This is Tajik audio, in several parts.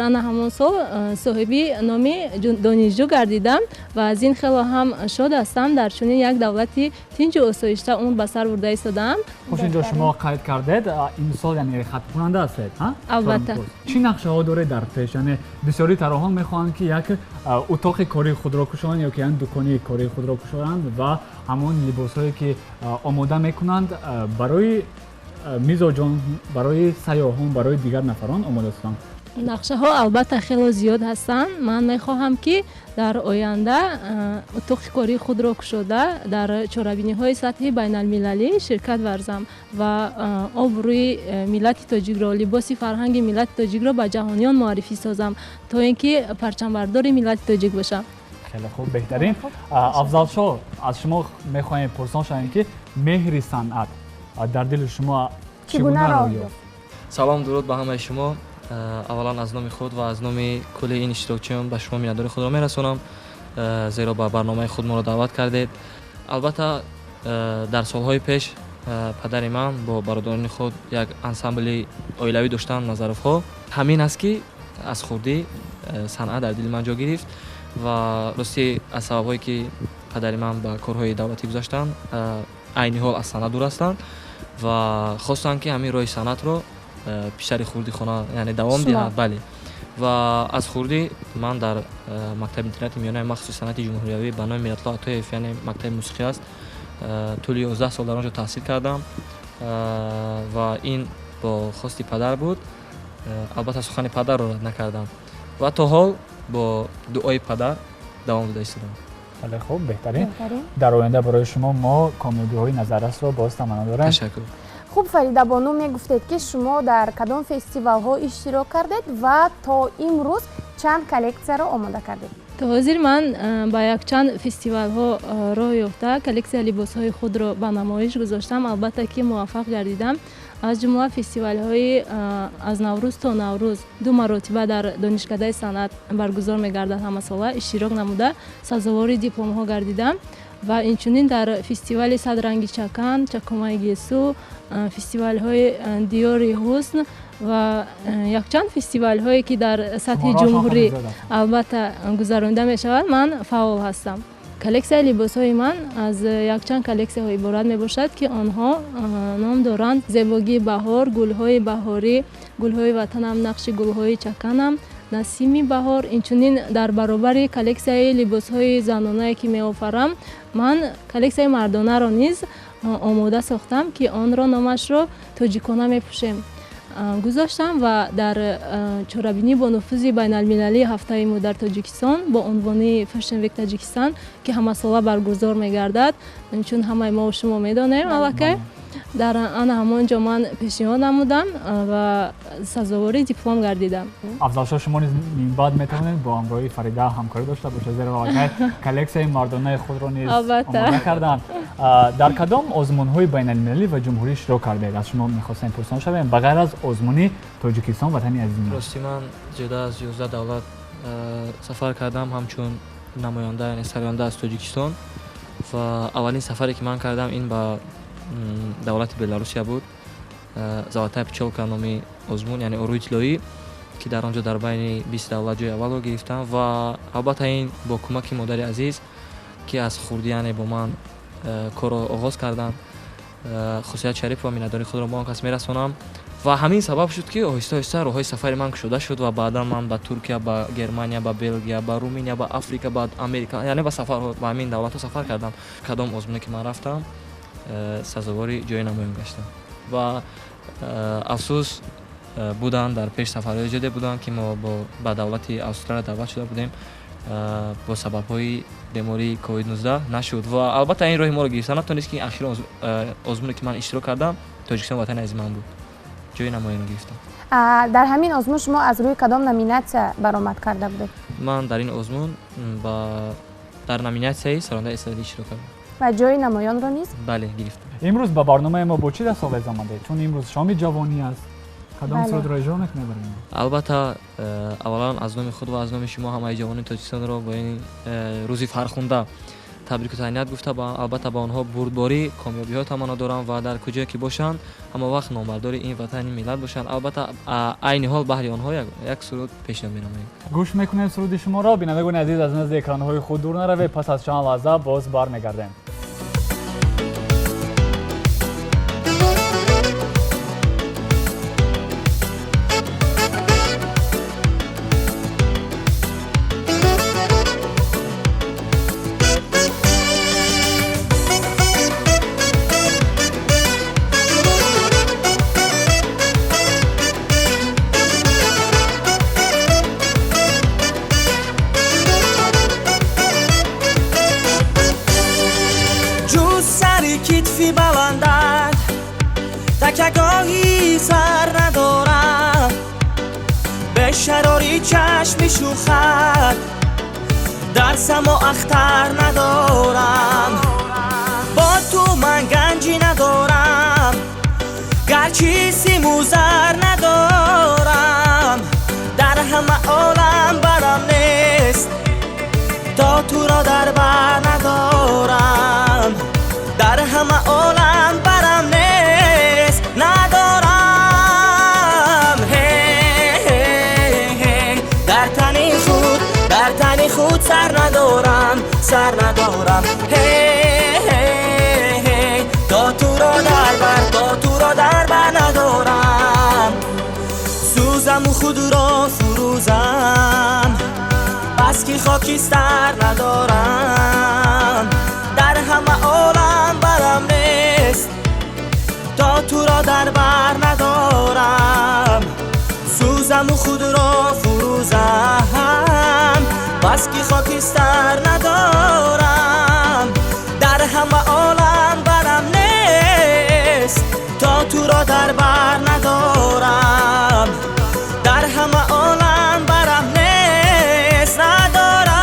Ана ҳамон сол соҳиби номи донишҷӯ гардидам ва аз ин хело ҳам шод ҳастам. Дар чунин як давлати тинҷу осоишта умр ба сар бурда истодаам. Хуш, инҷо шумо қайд кардед, имсол яъне хатмкунанда ҳастед, албатта. Чӣ нақшаҳо доред дар пеш? Яъне бисёри тарроҳон мехоҳанд, ки як утоқи кории худро кушоянд ё ки як дукони кории худро кушоянд ва ҳамон либосҳое ки омода мекунанд, барои мизоҷон, барои сайёҳон, барои дигар нафарон омода созанд. Нақшаҳо албатта хело зиёд ҳастанд. Ман мехоҳам, ки дар оянда утоқи кории худро кушода, дар чорабиниҳои сатҳи байналмилалӣ ширкат варзам ва обрӯи миллати тоҷикро, либоси фарҳанги миллати тоҷикро ба ҷаҳониён муаррифӣ созам, то ин ки парчамбардори миллати тоҷик бошам. Хеле хуб, беҳтарин. Афзалшоҳ, аз шумо мехоҳем пурсон шавем, ки меҳри санъат дар дили шумо чӣ гуна роҳ ёфт? Салом, дуруд ба ҳамаи шумо. Аввалан аз номи худ ва аз номи кулли ин иштирокчиён ба шумо миннатдории худро мерасонам, зеро ба барномаи худ моро даъват кардед. Албатта, дар солҳои пеш падари ман бо бародарони худ як ансамбли оилавӣ доштанд, Назаровҳо. Ҳамин аст, ки аз хурдӣ санъат дар дили ман ҷо гирифт ва ростӣ аз сабабҳое ки падари ман ба корҳои давлатӣ гузаштанд, айни ҳол аз санъат дур ҳастанд ва хостанд, ки ҳамин роҳи санъатро писари хурди хона яъне давом диҳад. Бале, ва аз хурдӣ ман дар мактаби интернати миёнаи махсуси санъати ҷумҳуриявӣ ба номи Миратулло Атоев, яъне мактаби мусиқӣ аст, тӯли 11 сол дар он ҷо таҳсил кардам ва ин бо хости падар буд. Албатта, сухани падарро рад накардам ва то ҳол бо дуои падар давом дода истодам. Хеле хуб, беҳтарин. Дар оянда барои шумо мо комёбиҳои назаррасро боз таманно дорем. Ташаккур. Хуб, Фаридабону, мегуфтед, ки шумо дар кадом фестивалҳо иштирок кардед ва то имрӯз чанд коллексияро омода кардед? То ҳозир ман ба якчанд фестивалҳо роҳ ёфта, коллексия либосҳои худро ба намоиш гузоштам. Албатта ки муваффақ гардидам. Аз ҷумла фестивалҳои аз Наврӯз то Наврӯз, ду маротиба дар Донишкадаи санъат баргузор мегардад ҳамасола, иштирок намуда, сазовори дипломҳо гардидам ва инчунин дар фестивали Садранги чакан, Чакомаи гесу, фестивалҳои Диёри ҳусн ва якчанд фестивалҳое, ки дар сатҳи ҷумҳурӣ албатта гузаронида мешавад, ман фаъол ҳастам. Коллексияи либосҳои ман аз якчанд коллексияҳо иборат мебошад, ки онҳо ном доранд: Зебогии баҳор, Гулҳои баҳорӣ, Гулҳои ватанам, Нақши гулҳои чаканам, Насими баҳор. Инчунин дар баробари коллексияи либосҳои занонае, ки меофарам, ман коллексияи мардонаро низ омода сохтам, ки онро номашро Тоҷикона мепӯшем гузоштам ва дар чорабинӣ бо нуфузи байналмилалии ҳафтаи мӯд дар Тоҷикистон бо унвони Fashion Week Таҷикистон, ки ҳамасола баргузор мегардад, чун ҳамаи мо шумо медонем аллакай, дар ана ҳамон ҷо ман пешниҳод намудам ва сазовори диплом гардидам. Афзалшоҳ, шумо низ минбаъд метавонед бо ҳамроҳии Фарида ҳамкорӣ дошта бошед, зеро аллакай коллексияи мардонаи худро низ омода карданд. Дар кадом озмунҳои байналмилалӣ ва ҷумҳурӣ иштирок кардед? Аз шумо мехостем пурсон шавем, ба ғайр аз озмуни Тоҷикистон ватани азизи. Рости, ман зиёда аз 11 давлат сафар кардам ҳамчун намоянда, яъне сароянда аз Тоҷикистон, ва аввалин сафаре, ки ман кардам, ин ба давлати Беларусия буд. Золотая пчелка номи озмун, яъне Оруи тиллоӣ, ки дар он ҷо дар байни 20 давлат ҷои аввалро гирифтам ва албатта ин бо кӯмаки модари азиз, ки аз хурдӣ яъне бо ман корро оғоз карданд, Хусият Шарипова, миннатдории худро ба он кас мерасонам. Ва ҳамин сабаб шуд, ки оҳиста оҳиста роҳҳои сафари ман кушода шуд ва баъдан ман ба Туркия, ба Германия, ба Белгия, ба Руминия, ба Африка, ба Америка, яъне ба сафарҳо ба ҳамин давлатҳо сафар кардам. Кадом озмуне ки ман рафтам, сазовори ҷои намоён гаштам ва афсӯс, Буданд, дар пеш сафарҳои зиёде буданд, ки мо ба давлати Австралия даъват шуда будем. Бо сабабҳои бемории COVID-19 нашуд ва албатта ин роҳи моро гирифта натонист, ки ахирон озмуне ки ман иштирок кардам, Тоҷикистон ватани азизи ман буд. Ҷои намоёнро гирифтам. Дар ҳамин озмун шумо аз рӯи кадом номинатсия баромад карда будед? Ман дар ин озмун дар номинатсияи сарондаи эстрадӣ иштирок кардам. Ва ҷои намоёнро низ? Бале, гирифтам. Имрӯз ба барномаи мо бо чӣ дастовез омадед? Чун имрӯз шоми ҷавонӣ аст. Кадом сурудро иҷро мекунед барои мо? Албатта, аввалан аз номи худ ва аз номи шумо ҳамаи ҷавонони Тоҷикистонро бо ин рӯзи фархунда табрику таҳният гуфта, албатта ба онҳо бурдборӣ, комёбиҳо таманно дорам ва дар куҷое ки бошанд, ҳама вақт номбардори ин ватани миллат бошанд. Албатта, айни ҳол баҳри онҳо як суруд пешниҳод менамоем. Гӯш мекунем суруди шуморо. Бинандагони азиз, аз назди экранҳои худ дур наравед, пас аз чанд лаҳза боз бармегардем. Чашми шӯхат дар само ахтар надорам, бо ту ман ганҷӣ надорам, гарчи симу зар надорам, дар ҳама олам барам нест, то туро дар бар надорам, дар ҳама олам барам нест, надорам. Дар тани худ сар надорам, сар надорам. Ҳей, то туро дар бар, то туро дар бар надорам. Сӯзаму худро фурӯзам, бас ки хокистар надорам, дар ҳама олам барам нест, то туро дар бар надорам. Сӯзаму худро фурӯзам, бас ки хокистар надорам, дар ҳама олам барам нест, то туро дар бар надорам, дар ҳама олам барам нест, надорам.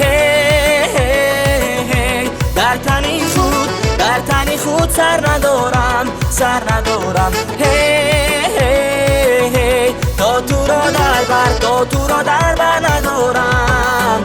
Ҳей, дар тани худ, дар тани худ сар надорам, сар надорам. Ҳей, то туро дар бар, то туро дар бар надорам.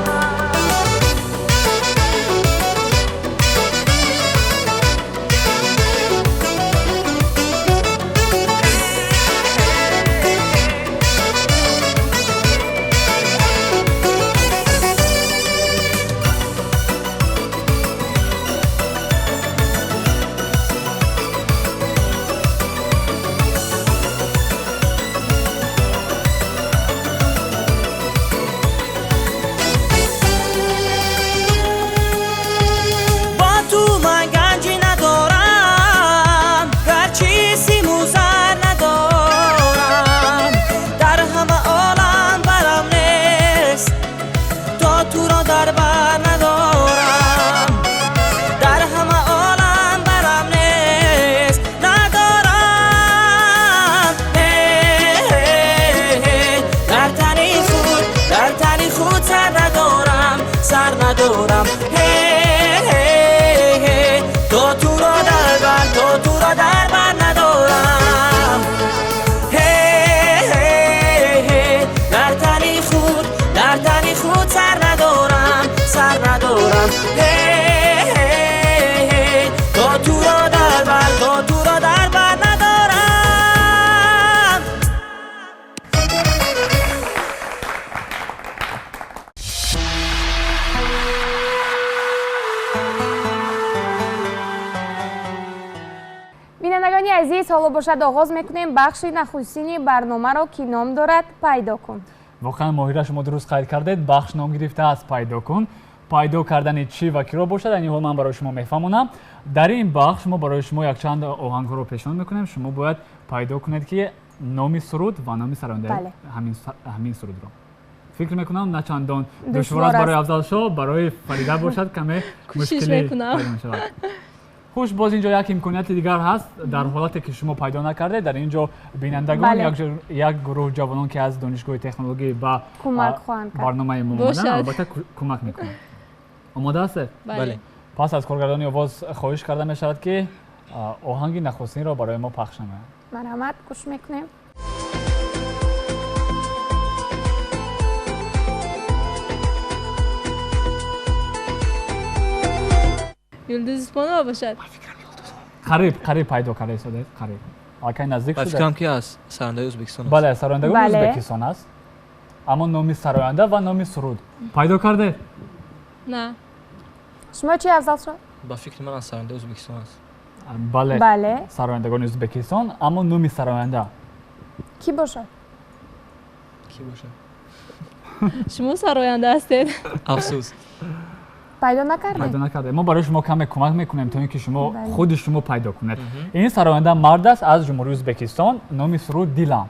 Азиз, ҳоло бошад оғоз мекунем бахши нахустини барномаро, ки ном дорад «Пайдо кун». Воқеан, Моҳира, шумо дуруст қайд кардед, бахш ном гирифтааст «Пайдо кун». пайдо кардани чӣ ва киро бошад, айни ҳол ман барои шумо мефаҳмонам. Дар ин бахш мо барои шумо якчанд оҳангҳоро пешниҳод мекунем. Шумо бояд пайдо кунед, ки номи суруд ва номи сарояндаи ҳамин сурудро. Фикр мекунам, на чандон душвор аст барои Афзалшоҳ, барои Фарида бошад каме мушкилӣ пайдо мешавад. Хуш, боз инҷо як имконияти дигар ҳаст. Дар ҳолате ки шумо пайдо накардед, дар ин ҷо бинандагон, як гурӯҳ ҷавонон, ки аз донишгоҳи технологӣ ба барномаи мо омаданд, албатта кӯмак мекунанд. Омода ҳастед? Бале. Пас аз коргардони овоз хоҳиш карда мешавад, ки оҳанги нахустинро барои мо пахш намояд. Марҳамат, гӯш мекунем. Юлдуз Усмонова бошад. Қариб, қариб пайдо карда истодед, қариб. Аллакай наздик Ба шуда. фикрам, ки аз сарояндаи Ӯзбекистон аст. Бале, сарояндагони Ӯзбекистон аст. Аммо номи сароянда ва номи суруд. Пайдо кардед? На. Шумо чӣ, Афзалшоҳ? Ба фикри ман, аз сарояндаи Ӯзбекистон аст. Бале. Сарояндагони Ӯзбекистон, аммо номи сароянда. Кӣ бошад? Кӣ бошад? Шумо сароянда ҳастед. Афсӯс. Пайдо накардед? Пайдо накардед. Мо барои шумо каме кӯмак мекунем, то ин ки шумо худи шумо пайдо кунед. Ин сароянда мард аст аз Ҷумҳурии Ӯзбекистон, номи суруд Дилам.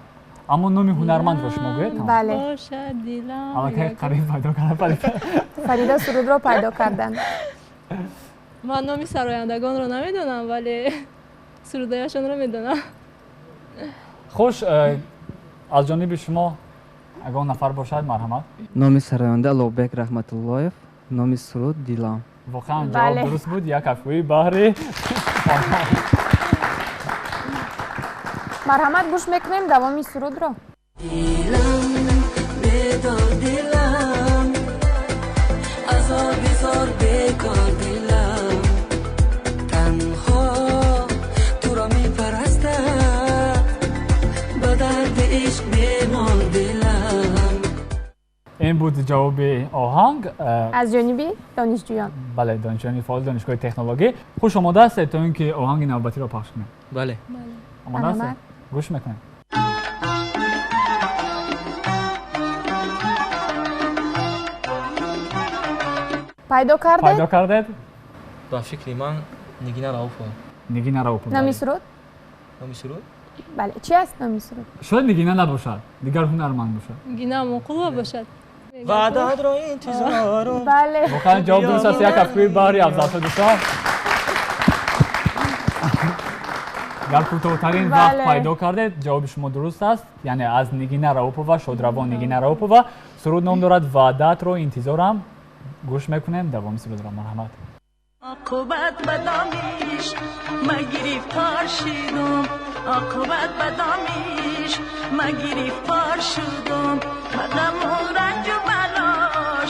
Аммо номи ҳунармандро шумо гӯед. Бале. Бошад Дилам. Аллакай қариб пайдо карда Фарида. Фарида сурудро пайдо карданд. Ман номи сарояндагонро намедонам, вале сурудҳояшонро медонам. Хуш, аз ҷониби шумо ягон нафар бошад, марҳамат. Номи сароянда Улуғбек Раҳматуллоев, номи суруд Дилам. Воқеан ҷавоб дуруст буд, як кафкӯи баҳри. Марҳамат, гӯш мекунем давоми сурудро. Дилам, бедор дилам, азоб зор бекор дилам, танҳо туро мепарастад, ба дарди ишқ бемор дилам. Ин буд ҷавоби оҳанг. Аз ҷониби донишҷӯён. Бале, донишҷӯёни фаъоли донишгоҳи технологӣ. Хуш, омода ҳастед, то ин ки оҳанги навбатиро пахш кунем? Бале. Омода ҳастед? Гӯш мекунем. Пайдо кардед? Пайдо кардед? Ба фикри ман, Нигина Рауфова. Нигина Рауфова. Номи суруд? Номи суруд? Бале, чӣ аст номи суруд? Шояд Нигина набошад, дигар ҳунарманд бошад. Нигина Амонқулова бошад. Ваъдатро интизорум. Бале. Воқеан ҷавоб дуруст аст, як кафкӯи баҳри Афзалшоҳ дӯстон. Дар кӯтоҳтарин вақт пайдо кардед, ҷавоби шумо дуруст аст. Яъне аз Нигина Раупова, шодравон Нигина Раупова, суруд ном дорад Ваъдатро интизорам. Гӯш мекунем давоми сурудро, марҳамат. Оқибат ба домиш ма гирифтор шудум, оқибат ба домиш ма гирифтор шудум, ба ғаму ранҷу бало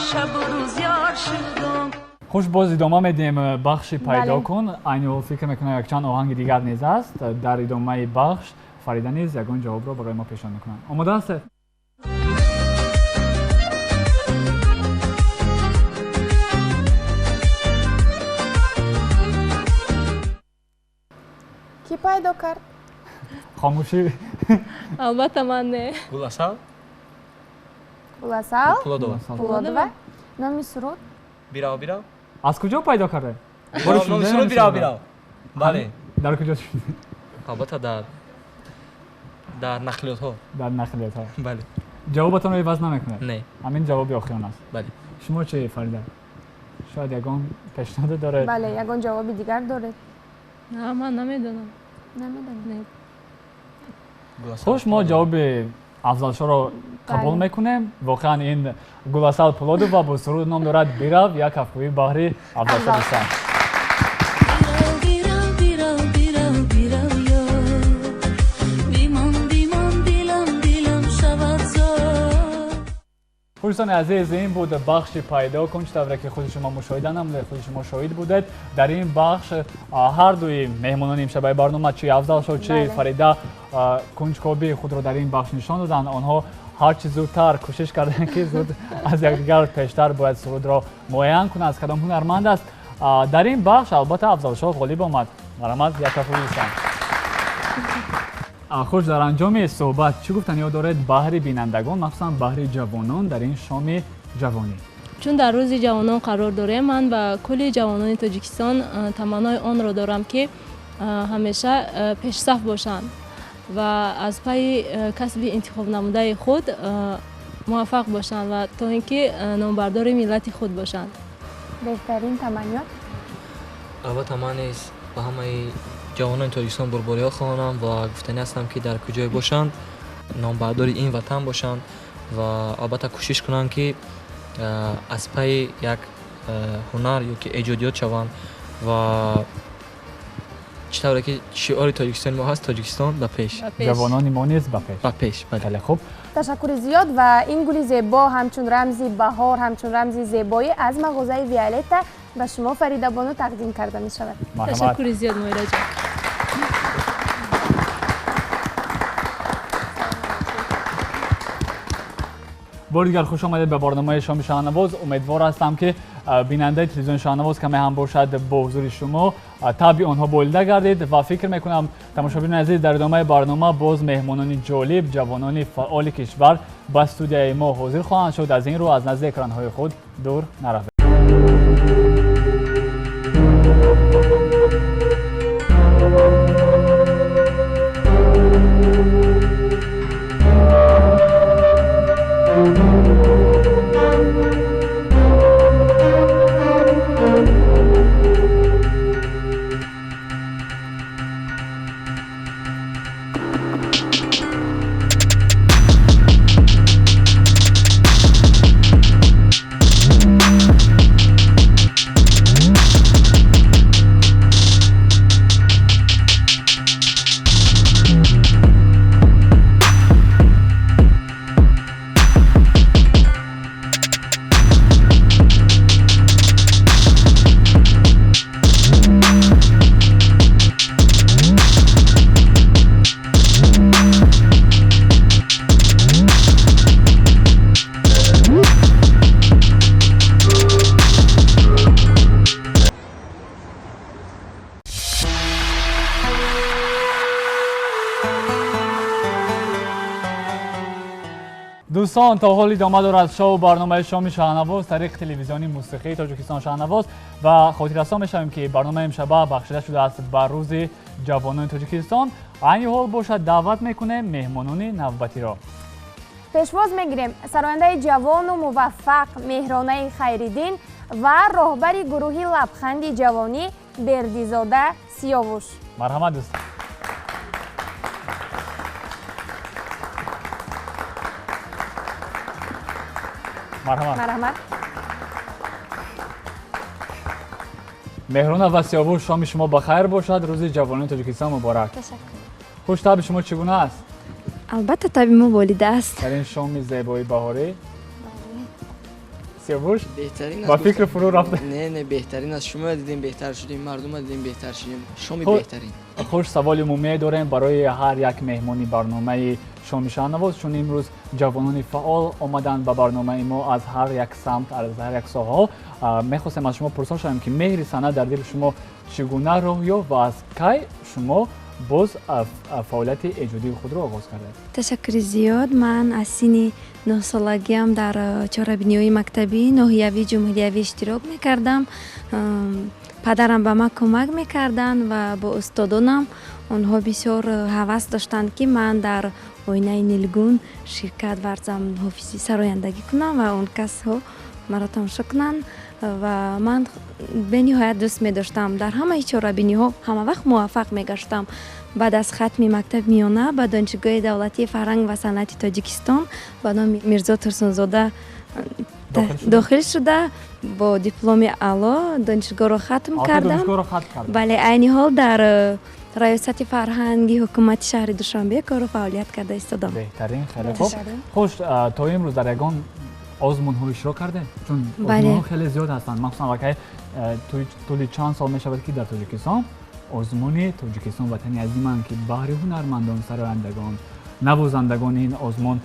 шабу рӯз ёр шудум. Хуш, боз идома медиҳем бахши пайдо кун. Айни ҳол фикр мекунам, якчанд оҳанги дигар низ аст. Дар идомаи бахш Фарида низ ягон ҷавобро барои мо пешниҳод мекунанд. Омода ҳастед? Кӣ пайдо кард? Хомӯшӣ. Албатта, ман не. Гуласал? Гуласал? Пулодова. Пулодова. Номи суруд? Бирав, бирав. Аз куҷо пайдо кардед? Номи суруд Бирав, бирав. Бале. Дар куҷо шунидед? Албатта, дар нақлиётҳо. Дар нақлиётҳо. Бале. Ҷавобатонро иваз намекунед? Не. Ҳамин ҷавоби охирон аст. Бале. Шумо чӣ, Фарида? Шояд ягон пешниҳоде доред? Бале, ягон ҷавоби дигар доред? На, ман намедонам. Намедонам. Хуш, мо ҷавоби Афзалшоҳро қабул мекунем. Воқеан ин Гуласал Пулодова бо суруд ном дорад Бирав, як кафкӯи баҳри Афзалшоҳ дӯстон. Дӯстони азиз, ин буд бахши пайдо кун. Чӣ тавре ки худи шумо мушоҳида намудед, худи шумо шоҳид будед. Дар ин бахш ҳар дуи меҳмонони имшабаи барнома, чи Афзалшоҳ, чи Фарида, кунҷкобии худро дар ин бахш нишон доданд. Онҳо ҳарчи зудтар кӯшиш карданд, ки зуд аз якдигар пештар бояд сурудро муайян кунанд, аз кадом ҳунарманд аст. Дар ин бахш албатта Афзалшоҳ ғолиб омад. Марҳамат, як кафкӯи дӯстон. Хуш, дар анҷоми суҳбат чӣ гуфтаниҳо доред баҳри бинандагон, махсусан баҳри ҷавонон дар ин шоми ҷавонӣ? Чун дар рӯзи ҷавонон қарор дорем, ман ба кулли ҷавонони Тоҷикистон таманнои онро дорам, ки ҳамеша пешсаф бошанд ва аз пайи касби интихобнамудаи худ муваффақ бошанд ва то ин ки номбардори миллати худ бошанд. Беҳтарин таманниёт. Албатта, ман низ ба ҳамаи ҷавонони Тоҷикистон бурбориҳо хоҳонам ва гуфтанӣ ҳастам, ки дар куҷое бошанд, номбардори ин ватан бошанд ва албатта кӯшиш кунанд, ки аз пайи як ҳунар ё ки эҷодиёт шаванд ва чӣ тавре ки шиори Тоҷикистони мо ҳаст, Тоҷикистон ба пеш, ҷавонони мо низ ба пеш, ба пеш. Хеле хуб, ташаккури зиёд. Ва ин гули зебо ҳамчун рамзи баҳор, ҳамчун рамзи зебоӣ аз мағозаи Виолетта ба шумо, Фаридабону, тақдим карда мешавад. Ташаккури зиёд, Моираҷон. Бори дигар хуш омадед ба барномаи шоми Шаҳнавоз. Умедвор ҳастам, ки бинандаи телевизиони Шаҳнавоз каме ҳам бошад, бо ҳузури шумо табъи онҳо болида гардид ва фикр мекунам, тамошобинони азиз, дар идомаи барнома боз меҳмонони ҷолиб, ҷавонони фаъоли кишвар ба студияи мо ҳозир хоҳанд шуд. Аз ин рӯ аз назди экранҳои худ дур наравед. Дӯстон, то ҳол идома дорад шоу барномаи шоми Шаҳнавоз тариқи телевизиони мусиқии Тоҷикистон Шаҳнавоз ва хотиррасон мешавем, ки барномаи имшаба бахшида шудааст ба рӯзи ҷавонони Тоҷикистон. Айни ҳол бошад, даъват мекунем меҳмонони навбатиро. Пешвоз мегирем сарояндаи ҷавону муваффақ Меҳронаи Хайриддин ва роҳбари гурӯҳи Лабханди ҷавонӣ Бердизода Сиёвуш. Марҳамат, дӯстон. Марҳамат. Меҳрона ва Сиёвуш, шоми шумо ба хайр бошад. Рӯзи ҷавонони Тоҷикистон муборак. Ташаккур. Хуш, табъи шумо чӣ гуна аст? Албатта, табъи мо болида аст. Дар ин шоми зебои баҳорӣ, Сиёвуш, беҳтарин. Ба фикр фурӯ рафта. Не, не, беҳтарин аст. Шумо дидем, беҳтар шудем, мардума дидем, беҳтар шудем. Шоми беҳтарин. Хуш, саволи умумие дорем барои ҳар як меҳмони барномаи шоми Шаҳнавоз, чун имрӯз ҷавонони фаъол омаданд ба барномаи мо аз ҳар як самт, аз ҳар як соҳаҳо. Мехостем аз шумо пурсон шавем, ки меҳри санъат дар дили шумо чӣ гуна роҳ ёфт ва аз кай шумо боз фаъолияти эҷодии худро оғоз кардед? Ташаккури зиёд. Ман аз синни 9-солагиам дар чорабиниҳои мактабӣ, ноҳиявӣ, ҷумҳуриявӣ иштирок мекардам. Падарам ба ман кӯмак мекарданд ва бо устодонам. Онҳо бисёр ҳавас доштанд, ки ман дар оинаи нилгун ширкат варзам, ҳофизи сарояндагӣ кунам ва он касҳо маро тамошо кунанд. Ва ман бениҳоят дӯст медоштам. Дар ҳамаи чорабиниҳо ҳама вақт муваффақ мегаштам. Баъд аз хатми мактаби миёна ба Донишгоҳи давлатии фарҳанг ва санъати Тоҷикистон ба номи Мирзо Турсунзода дохил шуда, бо дипломи аъло донишгоҳро хатм кардам. Бале, айни ҳол дар раёсати фарҳанги ҳукумати шаҳри Душанбе кору фаъолият карда истодам. Беҳтарин, хеле хуб. Хуш, то имрӯз дар ягон озмунҳо иштирок кардем? Чун озмунҳо хеле зиёд ҳастанд, махсусан аллакай тӯли чанд сол мешавад, ки дар Тоҷикистон озмуни Тоҷикистон ватани азиманд, ки баҳри ҳунармандон, сарояндагон, навозандагони ин озмун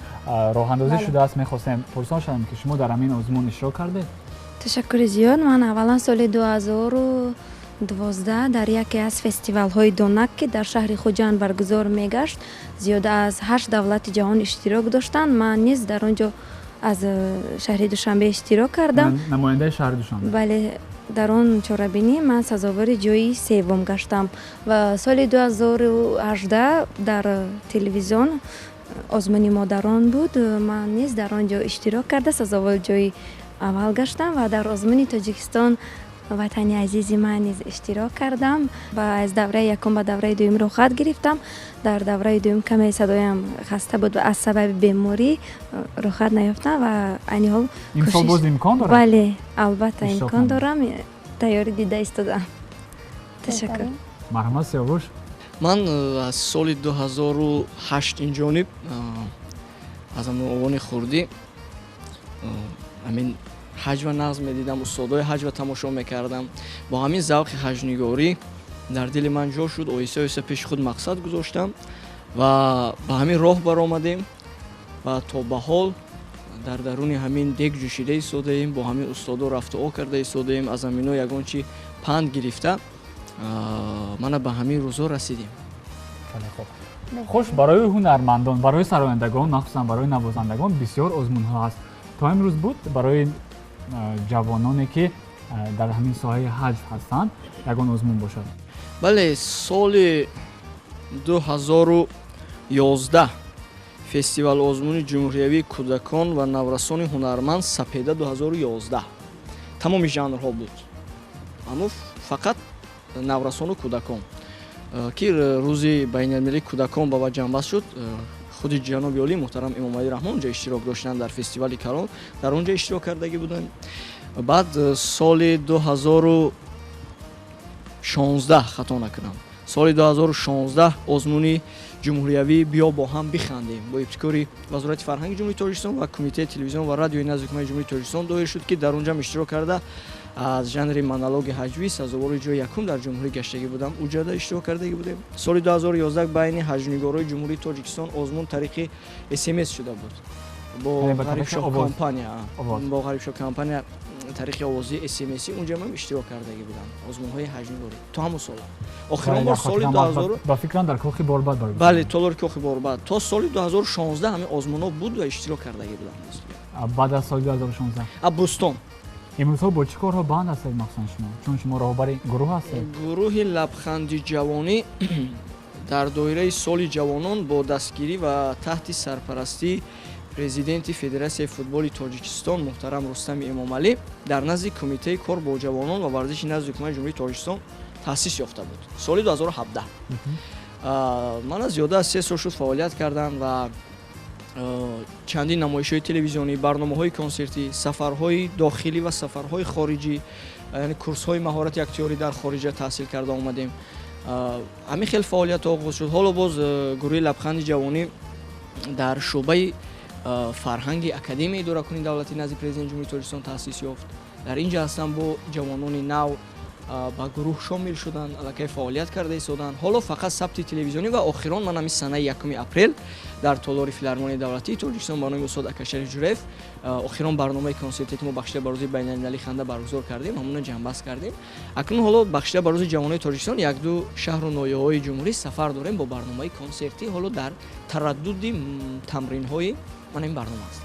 роҳандозӣ шудааст. Мехостем пурсон шавем, ки шумо дар ҳамин озмун иштирок кардед? Ташаккури зиёд. Ман аввалан соли 2012 дар яке аз фестивалҳои Донак, ки дар шаҳри Хуҷанд баргузор мегашт, зиёда аз 8 давлати ҷаҳон иштирок доштанд, ман низ дар он ҷо Аз шаҳри Душанбе иштирок кардам. Намояндаи шаҳри Душанбе. Бале, дар он чорабинӣ ман сазовори ҷои севум гаштам ва соли 2018 дар телевизион озмуни модарон буд. Ман низ дар он ҷо иштирок карда, сазовори ҷои аввал гаштам ва дар озмуни Тоҷикистон ватани азизи ман низ иштирок кардам ва аз давраи якум ба давраи дуюм рӯхат гирифтам. Дар давраи дуюм каме садоям хаста буд ва аз сабаби беморӣ рӯхат наёфтам ва айни ҳол имсол боз имкон дорад? Бале, албатта, имкон дорам, тайёрӣ дида истодам. Ташаккур. Марҳамат, Сиёвуш. Ман аз соли 2008 инҷониб, аз овони хурдӣ, ҳамин ҳаҷва нағз медидам, устодои ҳаҷва тамошо мекардам. Бо ҳамин завқи ҳаҷнигорӣ дар дили ман ҷо шуд. Оҳиста оҳиста пеши худ мақсад гузоштам ва ба ҳамин роҳ баромадем ва то ба ҳол дар даруни ҳамин дег ҷӯшида истодаем, бо ҳамин устодо рафтуо карда истодаем, аз ҳамино ягон чи панд гирифта мана ба ҳамин рӯзо расидем. Хуш, барои ҳунармандон, барои сарояндагон, махсусан барои навозандагон бисёр озмунҳо ҳаст. То имрӯз буд барои ҷавононе, ки дар ҳамин соҳаи ҳаҷв ҳастанд, ягон озмун бошад? Бале, соли 2011 фестивал озмуни ҷумҳуриявии кӯдакон ва наврасони ҳунарманд «Сапеда 2011» тамоми жанрҳо буд, аммо фақат наврасону кӯдакон, ки рӯзи байналмилалии кӯдакон ба ҷанбаст шуд. Худи ҷаноби олӣ муҳтарам Эмомалӣ Раҳмон онҷа иштирок доштанд дар фестивали калон, дар он ҷо иштирок кардагӣ буданд. Баъд соли 2016, хато накунам, соли 2016 озмуни ҷумҳуриявӣ «Биё бо ҳам бихандем» бо ибтикори Вазорати фарҳанги Ҷумҳурии Тоҷикистон ва Кумитаи телевизион ва радиои назди ҳукумати Ҷумҳурии Тоҷикистон доир шуд, ки дар он ҷам иштирок карда, аз жанри монологи ҳаҷвӣ сазовори ҷои якум дар ҷумҳурӣ гаштагӣ будам, уҷада иштирок кардагӣ будем. Соли 2011 байни ҳаҷвнигорои Ҷумҳурии Тоҷикистон озмун тариқи СМС шуда буд бо Ғарибшоҳ компания, бо Ғарибшоҳ компания тариқи овозии СМС, унҷа ман иштирок кардагӣ будам. Озмунҳои ҳаҷвнигорӣ то ҳамон сола охирон бор соли 2000 ба фикрам дар кохи Борбад баргузор. Бале, толори кохи Борбад. То соли 2016 ҳамин озмунҳо буд ва иштирок кардагӣ будам. Баъд аз соли 2016 Бӯстон. Имрӯзҳо бо чӣ корҳо банд ҳастед, махсусан шумо, чун шумо роҳбари гурӯҳ ҳастед? Гурӯҳи «Лабханди ҷавонӣ» дар доираи соли ҷавонон бо дастгирӣ ва таҳти сарпарастии президенти Федератсияи футболи Тоҷикистон муҳтарам Рустами Эмомалӣ дар назди Кумитаи кор бо ҷавонон ва варзиши назди ҳукумати Ҷумҳурии Тоҷикистон таъсис ёфта буд соли 2017. Мана зиёда аз 3 сол шуд фаъолият кардам ва чандин намоишҳои телевизионӣ, барномаҳои консертӣ, сафарҳои дохилӣ ва сафарҳои хориҷӣ, яъне курсҳои маҳорати актёрӣ дар хориҷа таҳсил карда омадем. Ҳамин хел фаъолият оғоз шуд. Ҳоло боз гурӯҳи «Лабханди ҷавонӣ» дар шӯъбаи фарҳанги Академияи идоракунии давлатӣ назди Президенти Ҷумҳурии Тоҷикистон таъсис ёфт. Дар ин ҷо ҳастам, бо ҷавонони нав ба гурӯҳ шомил шуданд, аллакай фаъолият карда истоданд. Ҳоло фақат сабти телевизионӣ ва охирон ман ҳамин санаи 1 апрел дар толори Филармонияи давлатии Тоҷикистон ба номи устод Акашариф Ҷураев охирон барномаи консерте, ки мо бахшида ба рӯзи байналмилалии ханда баргузор кардем, ҳамона ҷамъбаст кардем. Акнун ҳоло бахшида ба рӯзи ҷавонони Тоҷикистон якду шаҳру ноҳияҳои ҷумҳурӣ сафар дорем бо барномаи консертӣ. Ҳоло дар тараддуди тамринҳои ман ин барнома аст.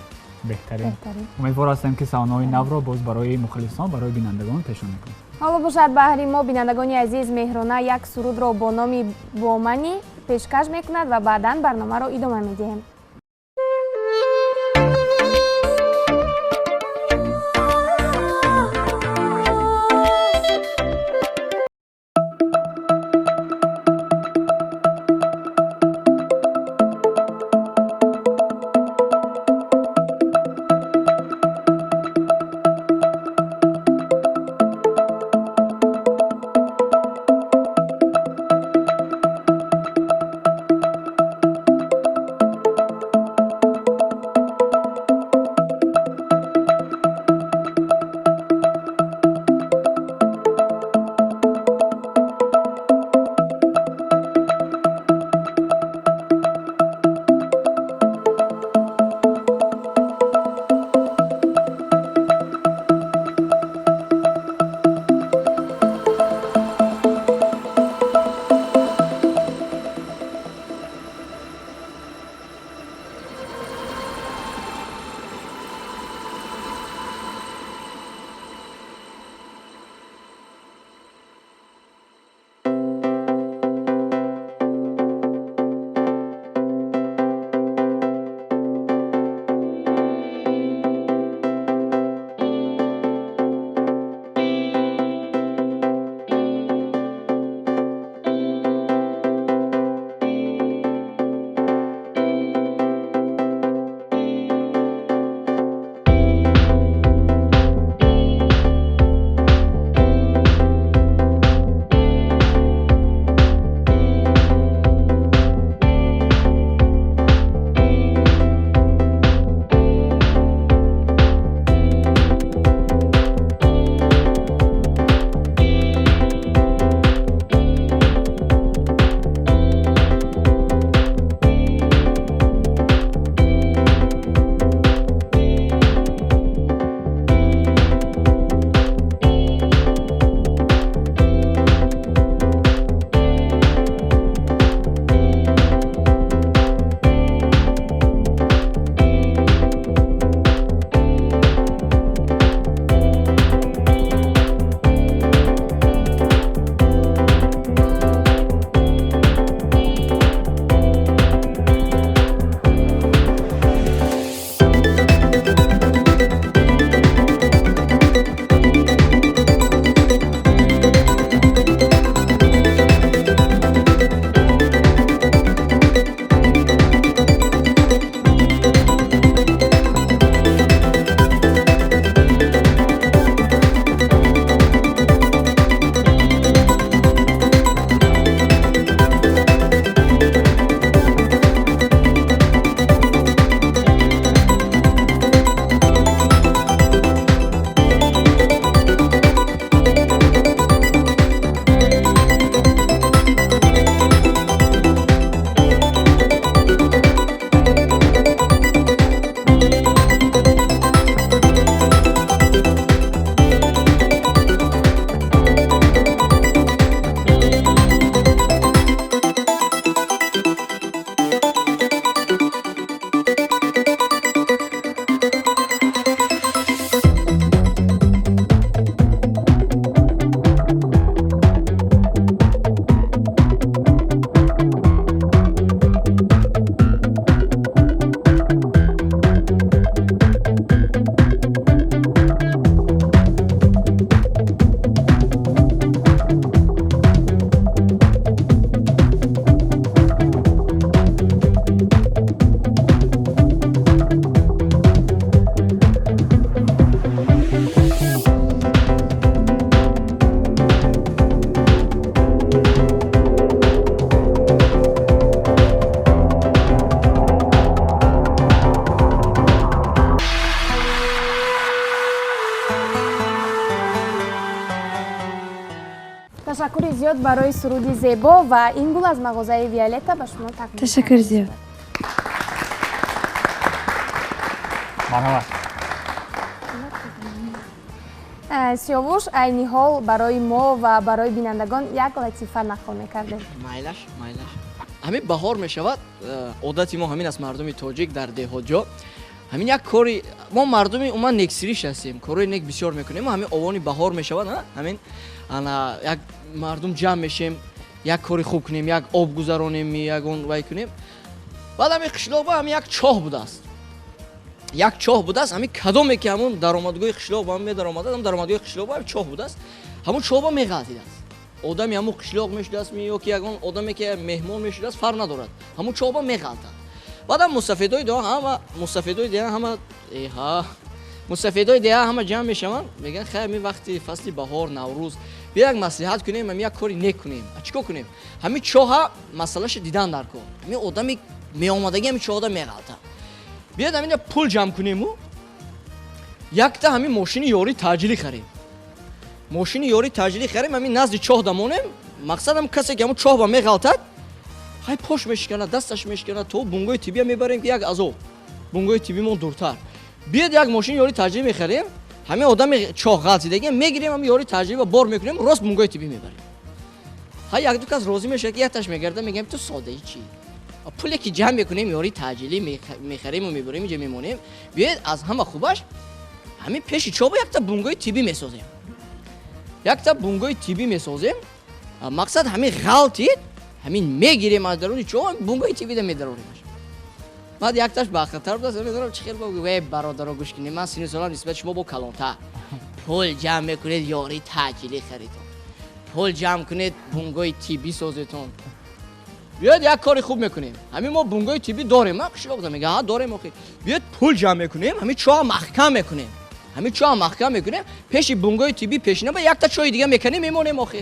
Беҳтарин. Умедвор ҳастем, ки саҳнаҳои навро боз барои мухлисон, барои бинандагон пешон мекунем. Ҳоло бошад, баҳри мо, бинандагони азиз, Меҳрона як сурудро бо номи «Боманӣ» пешкаш мекунад ва баъдан барномаро идома медиҳем. Ташаккури зиёд барои суруди зебо ва ин гул аз мағозаи Виолетта ба шумо тақдим. Ташаккури зиёд. Марҳамат. Сиёвуш, айни ҳол барои мо ва барои бинандагон як латифа нақл мекардем. Майлаш, майлаш. Ҳамин баҳор мешавад, одати мо ҳамин аст, мардуми тоҷик дар деҳотҷо ҳамин як кори мо мардуми умуман нексириш ҳастем, корҳои нек бисёр мекунем. Ҳамин овони баҳор мешавад, ҳамин ана як мардум ҷамъ мешем, як кори хуб кунем, як об гузаронем, ягон вай кунем. Баъд ҳамин қишлоқба ҳамин як чоҳ будааст, як чоҳ будааст. Ҳамин кадоме ки ҳамун даромадгоҳи қишлоқ ба медаромадад, ҳамун даромадгоҳи қишлоқ ба чоҳ будааст, ҳамун чоҳба меғалтидааст. Одами ҳамун қишлоқ мешудааст ё ки ягон одаме ки меҳмон мешудааст, фарқ надорад, ҳамун чоҳба меғалтад. Баъдам мусафедои деҳа ҳама, мусафедои деҳа ҳама, эҳа, мусафедои деҳа ҳама ҷамъ мешаванд, мегӯянд хай ҳамин вақти фасли баҳор, Наврӯз, бия як маслиҳат кунем, ҳамин як кори нек кунем. Чӣ кор кунем? Ҳамин чоҳа масъалаша дидан дар кор. Ҳамин одами меомадагӣ ҳамин чоҳда меғалтад. Биёд ҳамин пул ҷамъ кунему якта ҳамин мошини ёрии таъҷилӣ харем. Мошини ёрии таъҷилӣ харем, ҳамин назди чоҳ дамонем. Мақсадам касе ки ҳамун чоҳ ба меғалтад, ҳай пош мешиканад, дасташ мешиканад, то бунгоҳи тиббия мебарем ки як азоб, бунгоҳи тиббимон дуртар. Биёд як мошини ёрии таъҷилӣ мехарем, ҳамин одами чоҳ ғалтидагиам мегирем, ҳамин ёрии таъҷилӣ бор мекунем, рост бунгоҳи тиббӣ мебарем. Ҳай як ду кас розӣ мешавад ки якташ мегарда, мегӯям ту содаи чӣ? Пуле ки ҷамъ мекунем, ёрии таъҷилӣ мехарему мебарем, инҷа мемонем. Биёед аз ҳама хубаш ҳамин пеши чоҳ якта бунгоҳи тиббӣ месозем. Якта бунгоҳи тиббӣ месозем. Мақсад ҳамин ғалтид, ҳамин мегирем аз даруни чоҳ, бунгоҳи тиббида медароремаш. Баъд якташ бахтар будааст, медонам чӣ хел бо гӯяд, бародаро гӯш кунед, ман сину солам нисбат шумо бо калонтар. Пул ҷамъ мекунед, ёрии таъҷилӣ харидон. Пул ҷамъ кунед, бунгоҳи тиббӣ созетон. Биёед як кори хуб мекунем. Ҳамин мо бунгоҳи тиббӣ дорем, ма қишлоқ да мегӯяд, ҳа дорем охи. Биёед пул ҷамъ мекунем, ҳамин чоҳ маҳкам мекунем. Ҳамин чоҳ маҳкам мекунем, пеши бунгоҳи тиббӣ пешина ба якта чоҳи дига мекунем, мемонем охи.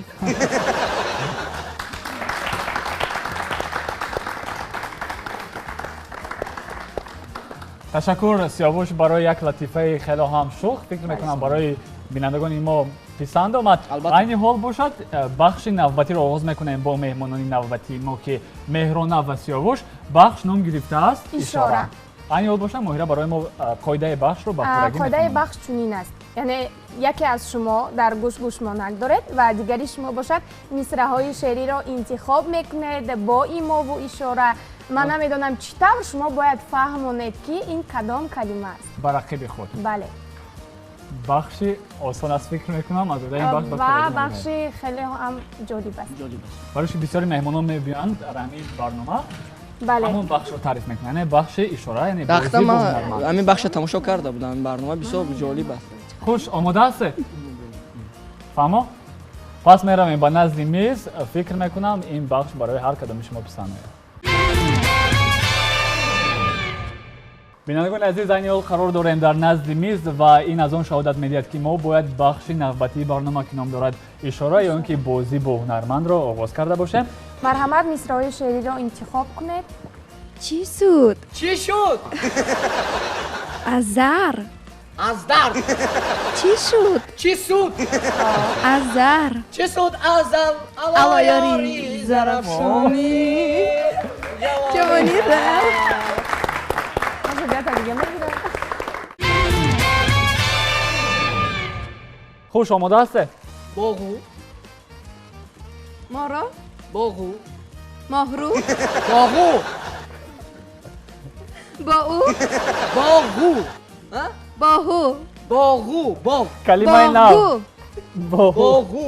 Ташаккур Сиёвуш барои як латифаи хеле ҳам шӯх. Фикр мекунам барои бинандагони мо писанд омад. Айни ҳол бошад, бахши навбатиро оғоз мекунем бо меҳмонони навбатии мо ки Меҳрона ва Сиёвуш. Бахш ном гирифтааст Ишора. Айни ҳол бошад, Моҳира барои мо қоидаи бахшро ба пуррагӣ мекунад. Қоидаи бахш чунин аст, яъне яке аз шумо дар гӯш гӯшмонак доред ва дигари шумо бошад мисраҳои шеъриро интихоб мекунед бо имову ишора. Ман намедонам чӣ тавр шумо бояд фаҳмонед ки ин кадом калима аст. Ба рақиби худ. Бале. Бахши осон аст, фикр мекунам, аз ин бахш ва бахши хеле ҳам ҷолиб аст. Барои ки бисёри меҳмонон мебиёянд дар ҳамин барнома, бале, ҳамон бахшро таъриф мекунанд, яъне бахши ишора, яъне бозӣ бо ҳунарманд. Ҳамин бахшро тамошо карда будам, ин барнома бисёр ҷолиб аст. Хуш, омода ҳастед? Фаҳмо? Пас меравем ба назди миз. Фикр мекунам ин бахш барои ҳар кадоми шумо писанд меояд. Бинандагони азиз, айни ҳол қарор дорем дар назди миз ва ин аз он шаҳодат медиҳад ки мо бояд бахши навбатии барнома ки ном дорад Ишора ё ин ки бозӣ бо ҳунармандро оғоз карда бошем. Марҳамат, мисраҳои шеъриро интихоб кунед. Чӣ суд? Чӣ шуд? Аз зар. Аз дард. Чӣ шуд? Чӣ суд? Аз зар. Чӣ суд аз аллоёри зарафшонӣ ҷавонӣ рафт. Хуш, омода ҳастед? Боғу. Моро? Боғу. Моҳрӯ? Боғу. Бо ӯ? Боғу. Боҳу. Боғу. Боғ. Калимаи нав. Боғу.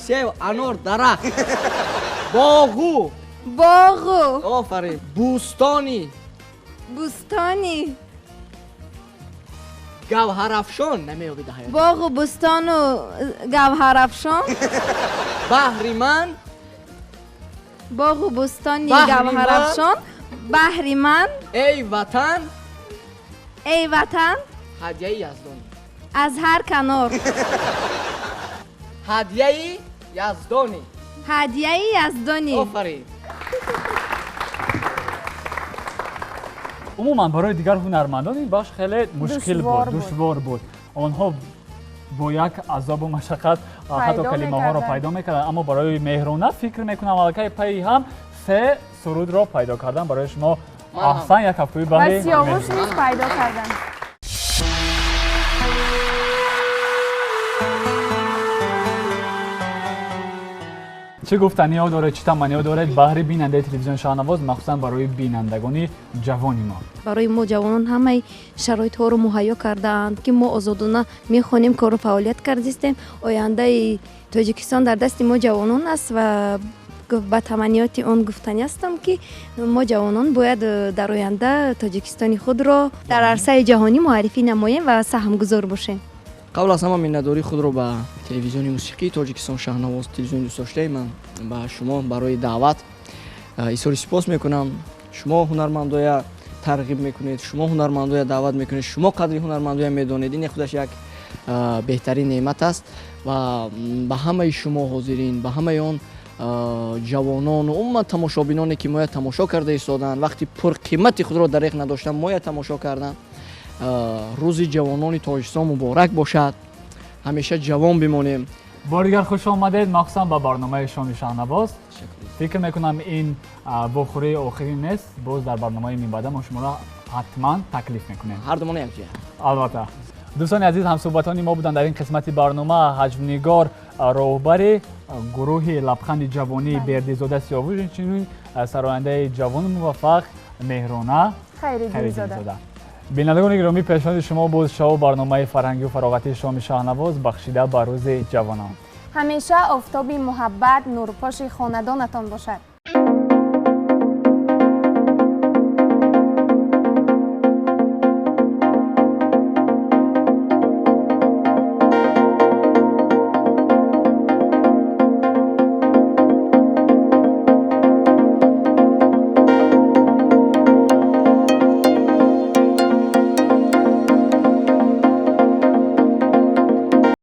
Сев, анор, дарахт. Боғу. Боғу. Офарин. Бӯстони. Бӯстони. Гавҳарафшон намеёбида ҳаёт. Боғу бӯстону гавҳарафшон. Баҳри ман. Боғу бӯстони гавҳарафшон. Баҳри ман. Эй ватан. Эй ватан. Ҳадияи яздонӣ. Аз ҳар канор. Ҳадияи яздонӣ. Ҳадияи яздонӣ. Офарин. Умуман барои дигар ҳунармандон ин бахш хеле мушкил буд, душвор буд. Онҳо бо як азобу машаққат ҳатто калимаҳоро пайдо мекарданд, аммо барои Меҳрона фикр мекунам аллакай пайи ҳам 3 сурудро пайдо кардан барои шумо аҳсан, як ҳафтаи баҳри ва Сиёвуш низ пайдо кардан. Чӣ гуфтаниҳо доред, чӣ таманниҳо доред баҳри бинандаи телевизиони Шаҳнавоз, махсусан барои бинандагони ҷавони мо? Барои мо ҷавонон ҳамаи шароитҳоро муҳайё кардаанд, ки мо озодона мехонем, кору фаъолият кардистем. Ояндаи Тоҷикистон дар дасти мо ҷавонон аст ва ба таманниёти он гуфтанӣ ҳастам, ки мо ҷавонон бояд дар оянда Тоҷикистони худро дар арсаи ҷаҳонӣ муаррифӣ намоем ва саҳмгузор бошем. Қабл аз ҳама миннатдории худро ба телевизиони мусиқии Тоҷикистон Шаҳнавоз, телевизиони дӯстдоштаи ман, ба шумо барои даъват изҳори сипос мекунам. Шумо ҳунармандоя тарғиб мекунед, шумо ҳунармандоя даъват мекунед, шумо қадри ҳунармандоя медонед. Ин худаш як беҳтарин неъмат аст ва ба ҳамаи шумо ҳозирин, ба ҳамаи он ҷавонону умуман тамошобиноне, ки моя тамошо карда истоданд, вақти пурқимати худро дареғ надоштанд, моя тамошо карданд. Рӯзи ҷавонони Тоҷикистон муборак бошад, ҳамеша ҷавон бимонем. Бори дигар хуш омадед, махсусан ба барномаи шоми Шаҳнавоз. Фикр мекунам ин вохӯрии охирин нест, боз дар барномаи минбаъда мо шуморо ҳатман таклиф мекунем. Ҳардумона якҷоя. Албатта. Дӯстони азиз, ҳамсӯҳбатони мо буданд дар ин қисмати барнома ҳаҷвнигор, роҳбари гурӯҳи лабханди ҷавонӣ Бердизода Сиёвуш, инчунин сарояндаи ҷавону муваффақ Меҳрона Хайриддинзода. Бинандагони гиромӣ, пешниҳоди шумо буд шоу барномаи фарҳангию фароғатии шоми Шаҳнавоз бахшида ба рӯзи ҷавонон. Ҳамеша офтоби муҳаббат нурпоши хонадонатон бошад.